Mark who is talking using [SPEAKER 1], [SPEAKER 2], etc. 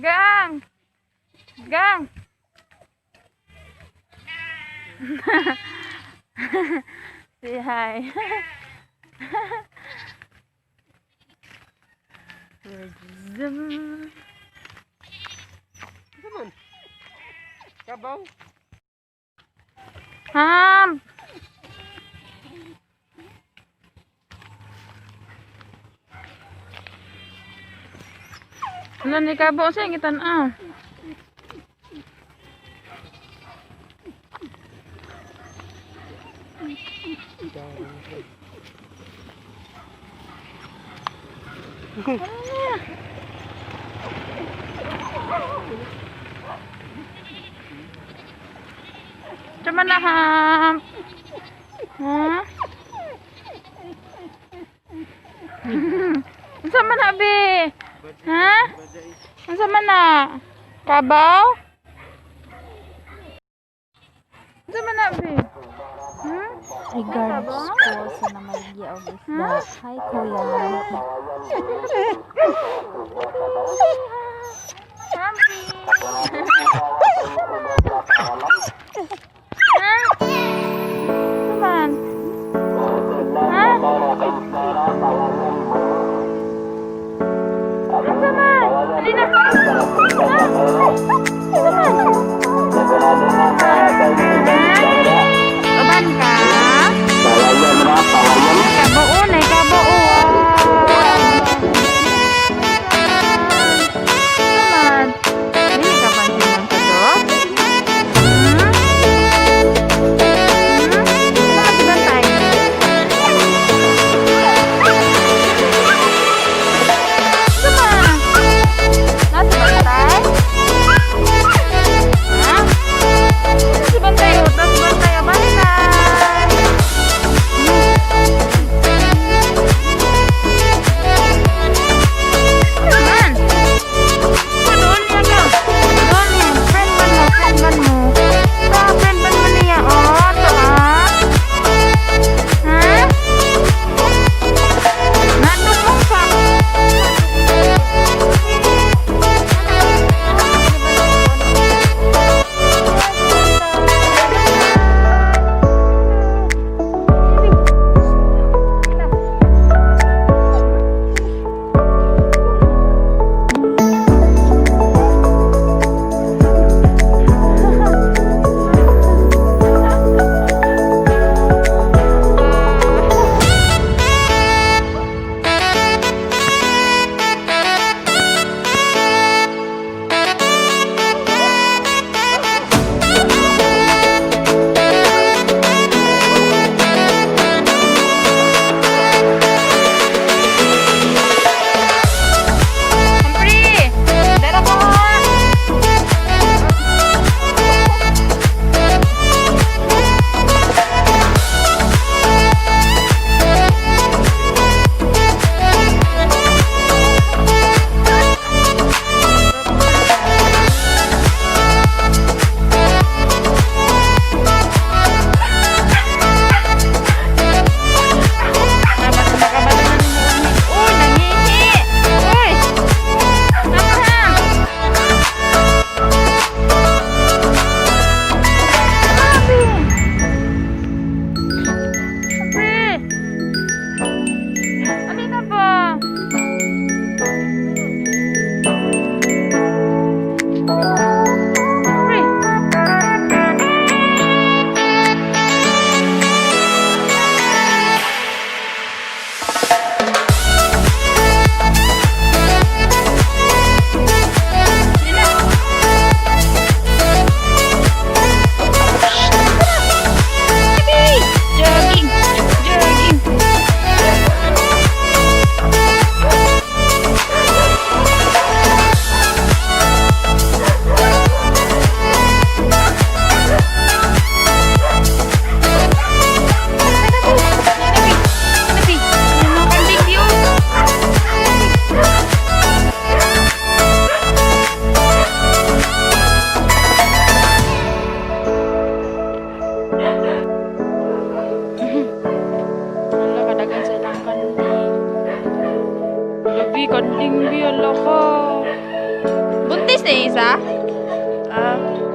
[SPEAKER 1] Gang! Gang! Say hi. Zoom.
[SPEAKER 2] Ano man? Kabaw?
[SPEAKER 1] Ham! Ano ni kabo sa ingitan ah. Tama na, Ham. Ha? Unsa man na, be? Ha? Unsa man na? Kabaw? Unsa man na, be? Hmm?
[SPEAKER 3] Regards po sa namaligya og isda. Hi, Kuya.
[SPEAKER 1] Hampi! Ha? Unsa man? Ha? Unsa man? Dali na. Ha? Unsa man? Uban ka? Kabuo na, kabuo. Naman. Dili ka pansinon sa dog? Hmm? Hmm? Ano ka bantay? Sama. Nasa bantay? Ha? Si bantay, oh. Tapos bantay, oh. Bantay. Man! Doon niya ka. Doon niya. Friend man mo, friend man mo. To, friend man mo niya. Oh, to ah. Ha? Nandun mo pa. Humphrey! Dara ko ha! Nakabalo na ni mo. Uy, nangihi! Uy! Abraham! Happy! Happy! Alin na ba? Humphrey! Alin na? Jogging! Jogging! Nabi! Nabi! Kanding yun! Hala, kadagan sa ilang kanding. Labi, kanding bi, hala ka. Buntis Finish na isa? Ah.